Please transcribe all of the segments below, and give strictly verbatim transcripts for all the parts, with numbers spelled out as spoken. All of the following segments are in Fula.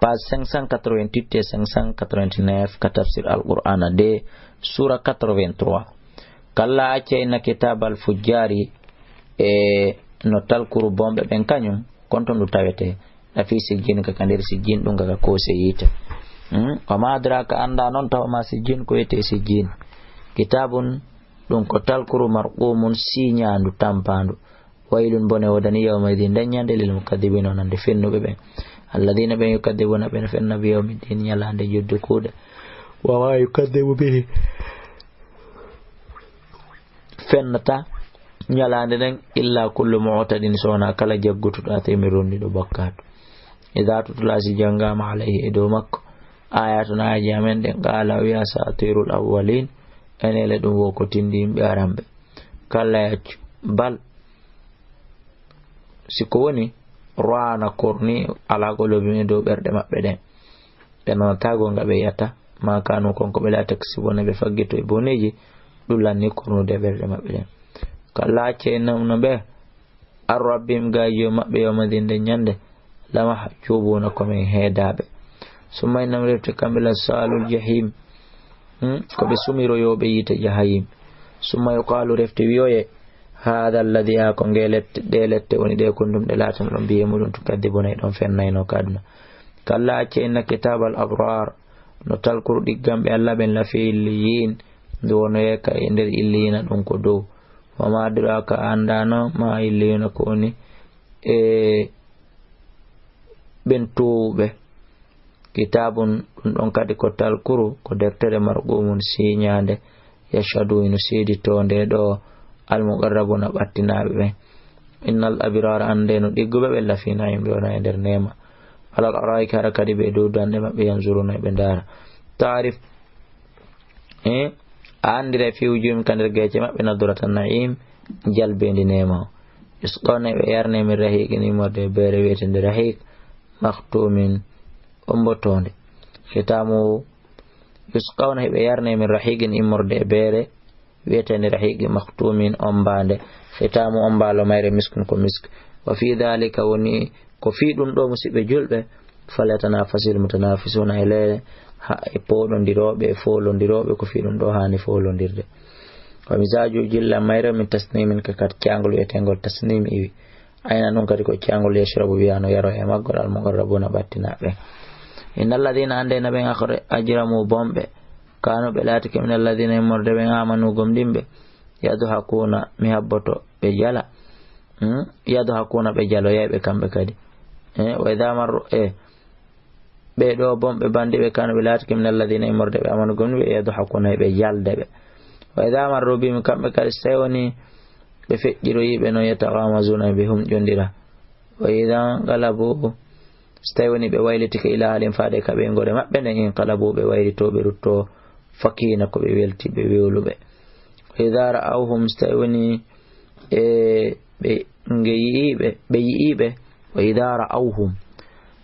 Page cinq cent quatre-vingt-huit et cinq cent quatre-vingt-neuf ka tafsir Al-Qur'ana de, sura quatre-vingt-trois. Kalla, acca, inna kitabal fujjari, e no talkuru bonɓe ɓen kañum, kon to ndu tawete, lafi sijjin, ka ka nder sijjin, ɗum ka ka koose yiite. Hmm? Wa ma adraka, annda noon tawa ma sijjin, ko wiyetee sijjin. Kitabun, ɗum ko talkuru marqumun, siiñaandu, tampaandu. Waylun, bone woodani yawma idin, nden ñande, lil mukaddibina, wonande fennuɓe ɓen. Alladina ɓen yukaddibuna, ɓen fenna, bi yawmi din, ñalaande jodde kuuɗe. Wa ma yukaddibu bihi, fennata ñalaande nden, illa kullu mu'tadin, so wonaa kala jaggutuɗo, athimin, rondiɗo bakkaatu. Ida tutla, si janngaama, alayhi, e dow makko, ayatuna, aaji amen ɗen, qala, o wiya, asatirul awwalin, enele ɗum wo ko tindi yimɓe aranɓe. Kalla, yaccu, bal, si ko woni, raana, korni, ala qulubihim, e dow ɓerɗe maɓɓe ɗen. Ɓe nanata goonga ɓe yi'ata, ma kanu, kon ko ɓe laati, yaksibuna, ɓe faggito e boneeji, ɗum lanni kornude e ɓerɗe maɓɓe ɗen. Kalla, acce, innahum, no ɓe, an rabbihim, gaajo maɓɓe, yawma idin, nden ñande, lamahjubuna, ko men heedaaɓe. Summa innahum, refti kamɓe, la salul jahim, hmm? Ko ɓe sumiroyooɓe yiite jahayim. Summa yuqalu, refti wiyoye, hada alladi, a ko nge lette, ɗe lette woni ɗe, kuntum, ɗe laatano ɗon, bihi, muɗum, tukadibuna, e ɗon fennayno ka aduna. Kalla, acce, inna kitabal abrar, no talkuru ɗigganɓe Allah ɓen, lafi illiyin, ndu wonoye ka e nder illiyin, ɗum ko dow. Wa ma adraka, a anndano, ma illiyuna, ko woni e ɓen towuɓe. Kitabun, ɗum ɗon kadi ko talkuru, ko deftere, marqumun, siiñaande, yashhadu, ino seeditoo nde ɗo, al muqarrabuna, ɓattinaaɓe ɓen. Innal abrara, annde no ɗigguɓe ɓen, lafi naim, ɓe wona e nder neema. Alal araiki, hara kadi ɓe dow danɗe maɓɓe, yanzuruna, ɓe ndaara. Taarif, eh, a anndira fi wujuhim, ka nder geece maɓɓe, nadratan naim, jalbeendi neema o. Yusqawna, ɓe yarne min rahiqin, immorde e beere wiyeteende rahiq, makhtumin, ombotoonde. Khitamu, yusqawna, hiɓe yarne min rahiqin, immorde e beere wiyeteende rahiqi, makhtumin, ombaande. Khitamu, ombaalo mayre, miskun, ko misk. Wa fi dhalika, woni ko fii ɗum ɗo, musiɓɓe julɓe, falyatanafasil mutanafisuna, e leere, ha, e pooɗondirooɓe, e foolondirooɓe, ko fii ɗum ɗo haani foolondirde. Wa mizaju, jillan mayre, min tasnimin, ka kat caangol wiyeteengol tasnim iwi. Aynan, ɗum kadi ko caangol, yashrabu biha, no yaro e maggol, al muqarrabuna, ɓattinaaɓe. Inna alladhina, annde no ɓen, akhra-, ajramu, bonɓe, kanu, ɓe laatike, min alladhina, immorde ɓen, amanu, gomɗinɓe, yadhakuna, mi habboto, ɓe jala. Hmm? Yadhakuna, ɓe jaloyay ɓe kamɓe kadi. Eh, wa idha marru, eh, ɓe ɗo bonɓe, bandiɓe, kanu, ɓe laatike, min alladhina, immorde ɓe, amanu, gomɗinɓe, yadhakuna, ɓe jalde ɓe. Wa idha marru bihim, kamɓe kadi, so tawi woni ɓe feƴƴiroyiiɓe noon, yataghamazuna, ɓe humƴondira. Wa idha inqalabu, so tawi woni ɓe waylitike, ila ahlihim, faade ka ɓeynguure maɓɓe nden, inqalabu, ɓe waylito, ɓe rutto, fakiina, ko ɓe welti, ɓe wewluɓe. Wa idha ra'awhum, so tawi woni, e, ɓe, nge yi'iiɓe, ɓe yi'iiɓe. Wa idha ra'awhum,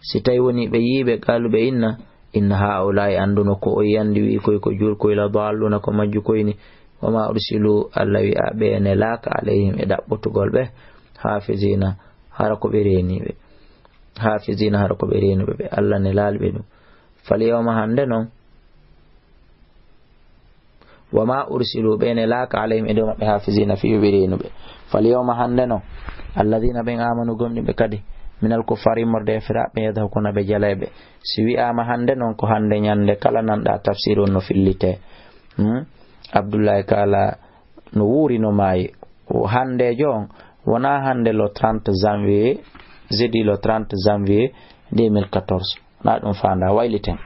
si tawi woni ɓe yi'iiɓe, qalu, ɓe inna, inna haa'ulaa'i, annduno ko o yiyandi, wi'i koy ko juulkoy, la dalluna, ko majjukoy ni. Wa ma ursilu, Allah wi'a, ɓe nelaaka, alayhim, e ɗaɓɓotugol ɓe, hafizina, hara ko ɓe reeniiɓe. Hafizina, hara ko ɓe reenuɓe ɓe. Allah nelaali ɓe ɗum. Fal yawma, hannde non. Wa ma ursilu, ɓe nelaaka, alayhim, e dow maɓɓe, hafizina, fii yo ɓe reenuɓe. Fal yawma, hannde non. Alladhina, ɓen, amanu, gomɗinɓe kadi, minal kuffari, immorde e firaaɓe, yadhakuna, ɓe jalayɓe. Si wi'aama hannde non, ko hannde ñannde kala nanɗa tafsir on no fillitee. Hmm? Abdullahi Kaala no wuuri, no maayi. O hanndeejo on, wonaa hannde le trente janvier, jeudi le trente janvier deux mille quatorze. Wonaa ɗum faandaa, wayliten.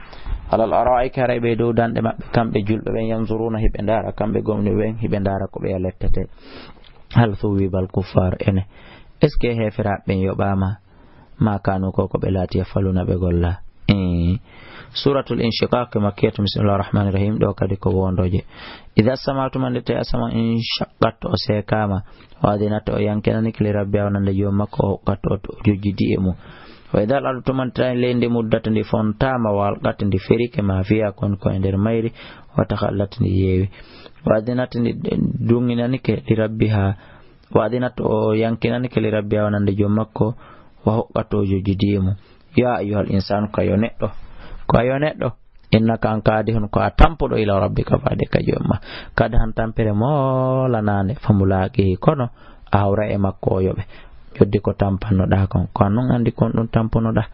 Alal ara'iki, haray ɓe dow danɗe maɓɓe, kamɓe julɓe ɓen, yanzuruna, hiɓe ndaara, kamɓe gomɗinɓe ɓen, hiɓe ndaara ko ɓeya lettete. Hal thuwwibal kuffar, ene, est-ce que heeferaaɓe ɓen yoɓaama? Ma kanu, ko ko ɓe laati, yafaluna, ɓe golla. Eh. Suratul Inshiqaq, makkiyatu, bismillahir rahmanir rahim, ɗo kadi ko wondooje. Idha sama'u, tuma nde tawi asama, inshaqqat, o seekaama, wa adhinat, o yankinanike, li rabbiha, wonande joom makko, o huqqat, o jojjidi e mum. Wa idhal ardu, tuma nde tawi leydi, muddat, ndi fontaama, wa alqat, ndi ferike, ma fiha, kon ko e nder mayri, wa takhallat, ndi yeewi. Wa adhinat, ndi duŋŋinanike, li rabbiha, wa adhinat, o yankinanike, li rabbiha, wonande joom makko, wa huqqat, o jojjidi e mum. "Yaa ayyuhal insaanu, ko a yo neɗɗo, ko a yo neɗɗo, innaka an kaadihun, ko a tampuɗo, ila rabbika, faade ka joom ma." Kaadi han tampere moolanaande, fa mulaaqiihi, kono a hawra e makko o yoɓe. Joddi ko tampannoɗaa kon, ko an non anndi kon ɗum tampunoɗaa.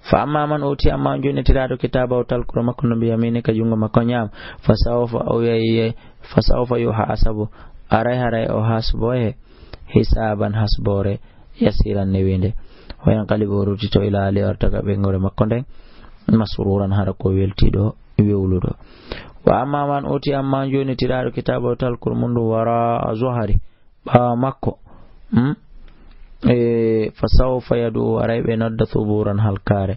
Fa amma man uti, amma on joonitiraaɗo kitaabahu talkuro makko no bi yaminika junngo makko ñaamo, fa sawfa o wi'ay, fa sawfa yuhasabu, aray haray o hasboye, hisaaban hasboore, yasiran newiinde. Wa yanqalibu o ruttito ila ahlihi, o arta ka ɓeynguure makko nden, masruran hara ko weltiiɗo, wewluɗo. Wa amma man uti, amma on joonitiraaɗo kitaabahu talkuro mun ndu wara zuhari, ɓaawo makko. Hmm? E, fa sawfa yad'u, aray ɓe nodda suburan halkaare.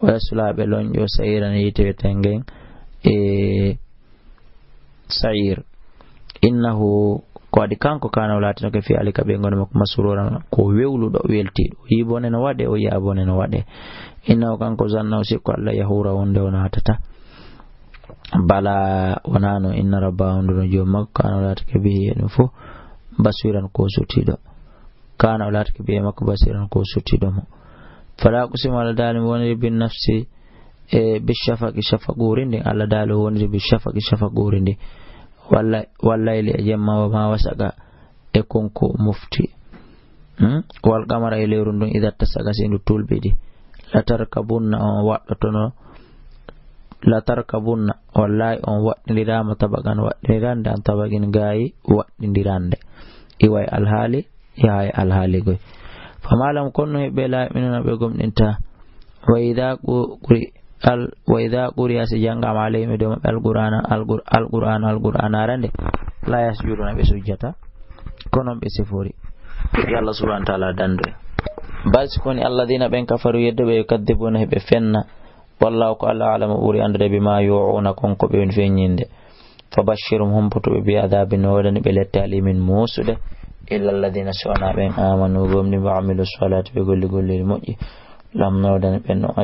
Wa yasla, ɓe lonƴo sa'iran, yiite wi'eten ngen, e, sa'ir. Innahu, ko waɗi kanko, kana o laatinoke fi alika ɓe ngoni makko masruran, ko wewluɗo, weltiiɗo. O yi bone no waɗe, o yi'a bone no waɗe. Innahu kanko zanna o sikko Allah yahura wonde o naatata. Bala, wonaa no, inna rabba, on ɗon joom makko, kana o laatake bihi e ɗum fof, basiran ko suttiiɗo. Kana o laatake bihi e makko basiran ko suttiiɗo mo. Fala uqsimu, Allah daali mi woniri bin nafsi, e bi shafaqi, shafaqi guurindi, Allah daali o woniri bi shafaqi, shafaqi guurindi. Walla, wallayli e jemma, wa ma wasaqa, e konko mofti. Hmm? Wal qamara e lewru ndun, idha tasaqa, si ndu tulɓidi. La tarkabunna, on waɗɗotono, la tarkabunna, wallahi on waɗɗindiraama tabaqan, waɗɗindirande, an tabaqin, gaayi waɗɗindirande. Iwa e alhaali, yaha e alhaali goy. Fama lahum, kono no heɓɓe, la yu'minuna, ɓe gomɗinta. Wa idha qu-, quri-, al-, wa idha quri'a, si janngaama, alayhim, e dow maɓɓe, alqur'ana, alqur-, alqur'ana, alqur'ana arande, la yasjuduna, ɓe sujjata, kono ɓe sifori. Yo Allah subhanahu wa ta'ala dandu en. Bal, si koni, alladhina, ɓen kafaru, yedduɓe, yukaddibuna, heɓe fenna. Wallahu, ko Allah, a'lamu, ɓuri andude, bima yu'una, kon ko ɓe feññinde. Fabashshirhum, humputu ɓe, bi adhabin, no woodani ɓe lette, alimin, muusude. Illa alladhina, so wonaa ɓen, amanu, gomɗi, wa amilu salihati, ɓe golli golleeji moƴƴi. Lahum, no woodani ɓen ɗon,